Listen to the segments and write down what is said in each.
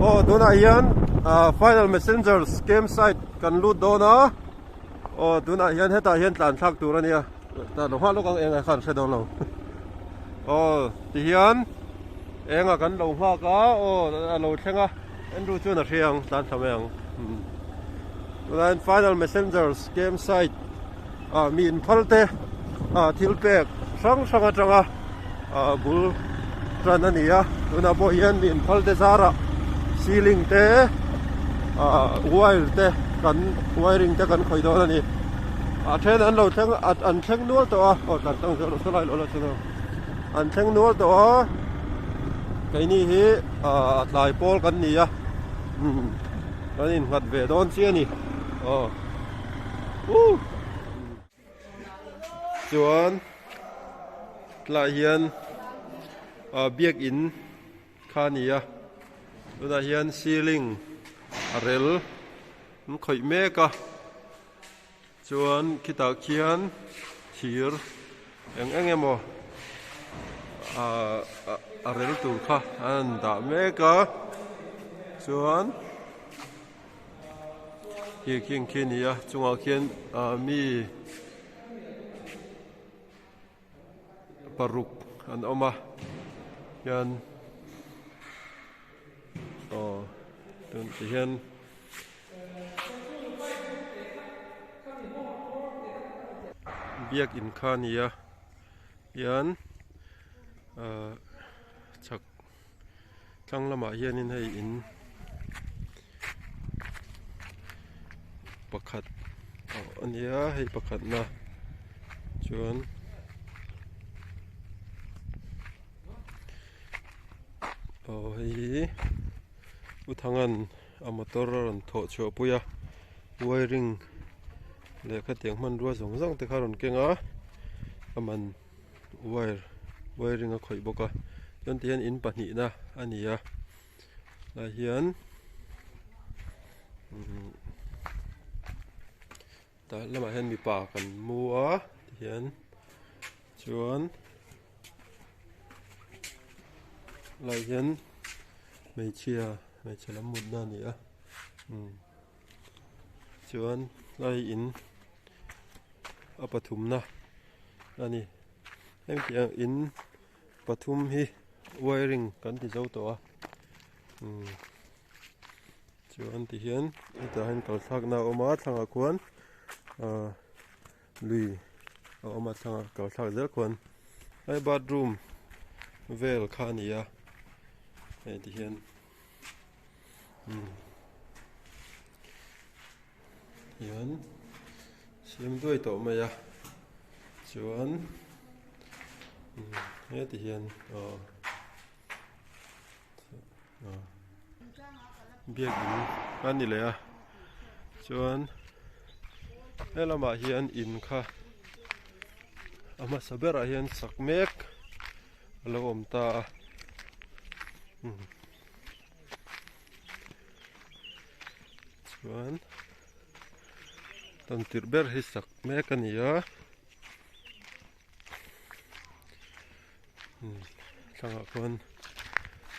Aw tunah hian final messengers camp site kan lut dawn a aw tunah hian hetah hian tlan thlak tur a nia tah lo nghah lawk ang eng ah khan hre dawn lo aw tihian eng ah kan lo nghak a aw a lo thleng a Andrew chuan a hria ang tlan thla mai ang tunah hian final messengers camp site ah mi inphal te ah thil pek hrang hrang atanga ah bul tan a ni a tunah pawh hian mi inphal te zarah ceiling te ah wire te kan wiring te kan khawih dawn a ni a then an lo thleng an thleng nual tawh a aw tlan tang zawk saw lai lo la chu an thleng nual tawh a keini hi ah a tlai pawl kan ni a kan innghat ve dawn chiah a ni aw. Chuan tlaiah hian ah biakin kha a ni a tunah hian ceiling a rel an khawih mek a chuan khitah khian thir eng eng emaw ah a rel tur kha an dah mek a chuan. Khi khing khi a ni a chungah khian ah mi paruk an awm a hian aw tun ti hian biakin kha a ni a hian ah chhak. Thlang lamah hianin hei in pakhat a nia hei pakhatna chuan aw hei hi u Thanga'n a motor a rawn thawh chhuah pui a wiring leh khatiang hmanrua zawng zawng te kha a rawn keng a a man. wire wiring a khawih bawk a chuan tihian in pahnihna a ni a tah hian umm tah lamah hian mipa kan mu a tihian chuan lai hian hmeichhia hmeichhe lam mutna a ni a umm chuan lai in a pathumna. a ni hengtiang in pathum hi wiring kan ti zo tawh a umm chuan ti hian hetah hian kal thlak na a awm a thlangah khuan ahh lui a awm a thlangah kal thlak zel khuan hei bathroom vel kha a ni a hei ti hian umm hian siam duai tawh mai a chuan heti hian aw biakin a ni leh a chuan he lamah hian in kha a hmasa berah hian sak mek a lo awm ta a. Chuan tantirh ber hi sak mek a ni a thlangah khuan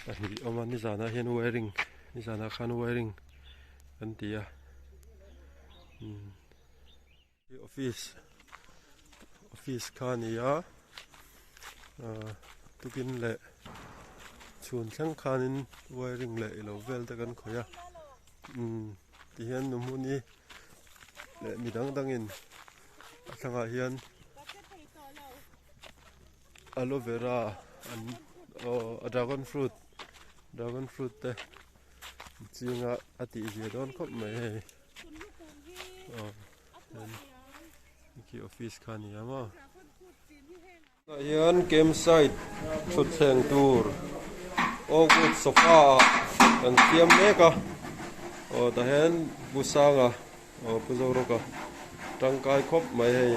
pahnih a awm a nizanah hian wiring nizanah khan wiring an ti a Office office kha a ni a ahh tukin leh chhun thleng khanin wiring leh ilo vel te kan khawih a umm tihian nu hmuni leh mi dang dangin a thlangah hian aloe vera an aw dragon fruit dragon fruit te zinga a tihzia dawn khawp mai hei. Khi office kha a ni a maw tah hian campsite thutthleng tur oakwood sofa ah kan siam mek a aw tah hian pu sanga aw pu zorawka tangkai khawp mai hei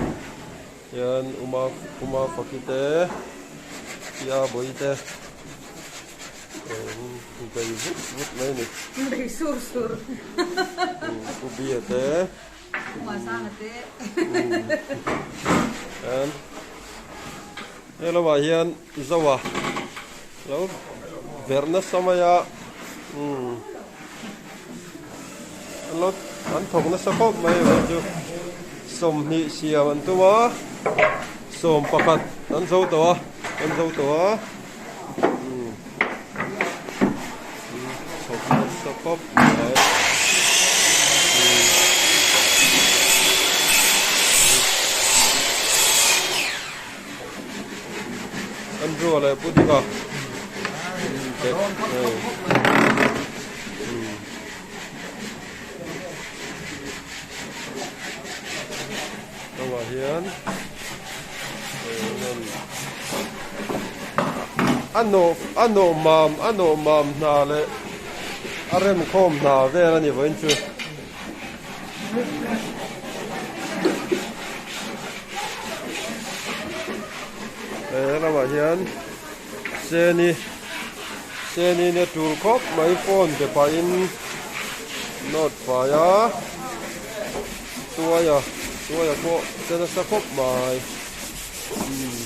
hian uma uma faki te tia bawi te. Bei vut vut mai a ni. Bei sur sur. Pu Bia te. Pu Masanga te. Hian he lamah hian Zoa lo verh nasa mai a. An lo an thawk nasa khawp mai vawiin chu sawmhnih siam an tum a sawm pakhat an zo tawh a an zo tawh a umm thawk nasa khawp mai umm. Andrew leh Pu Dinga lamah hian a nawh a nawh mam a nawh mam hna leh a remkhawm hna vel a ni vawiin chu. He lamah hian seni seni nia tul khawp mai phone pe pahin note fai a tuaia tuaia pawh che nasa khawp mai umm.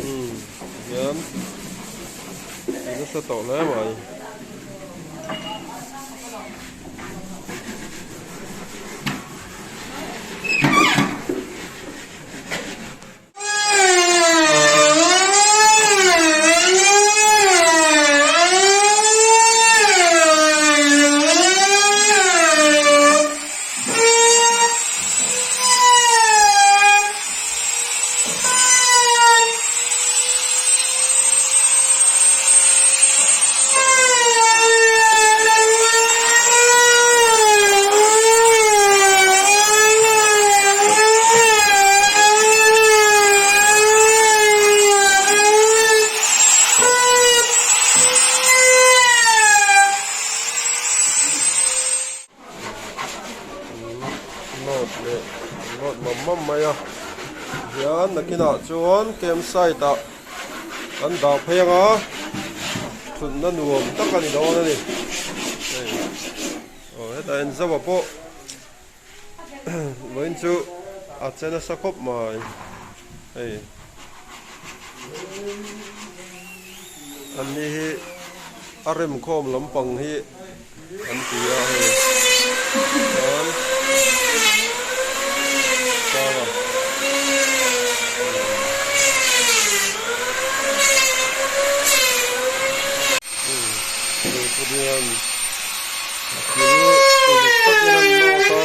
Umm hian nasa tawh hle mai. Note leh note mam mam mai a hian nakinah chuan camp site ah an dah phei ang a thutna nuam tak a ni dawn a ni hei aw hetah hian zauh ah pawh vawiin chu a che nasa khawp mai hei an ni hi a remkhawm lampang hi. An ti a hei chuan sanga hei pawh hian a thil uluk takin an nawt a.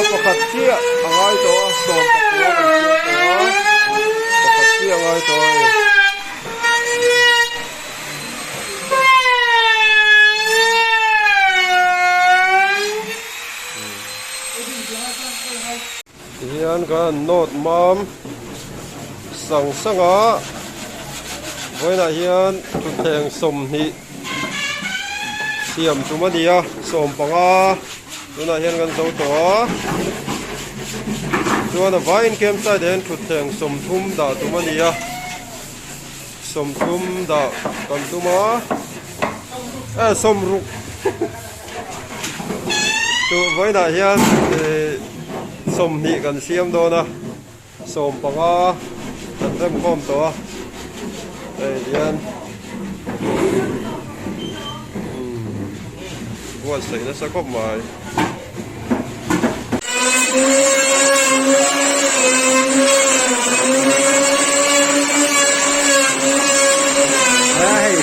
Pakhat chiah a ngai tawh a sawm pakua kan siam tawh a pakhat chiah a ngai tawh a ni. Tihian kan note mam sang sang a vawiinah hian thutthleng sawmhnih siam tum a ni a sawm panga tunah hian kan zo tawh a chuan a vaiin campsite ah hian thutthleng sawmthum dah tum a ni a. Sawmthum dah kan tum a eh sawmruk chu vawiinah hian eh sawmhnih kan siam dawn a sawm panga kan remkhawm tawh a hei hian umm buatsaih nasa khawp mai. Hei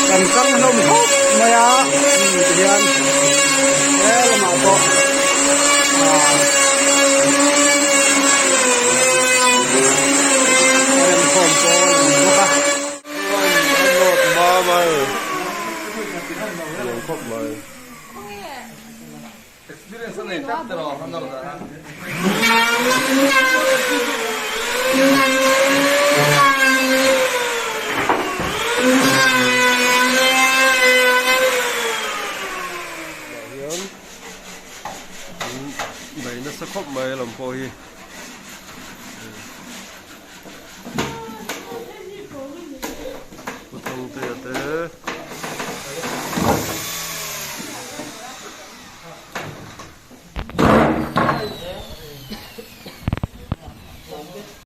kan chang hlawm khawp mai a tihian he lamah pawh ah a remkhawm pawl an awm bawk a. Bei nasa khawp mai lam pawh hi. Pu Thangtea te.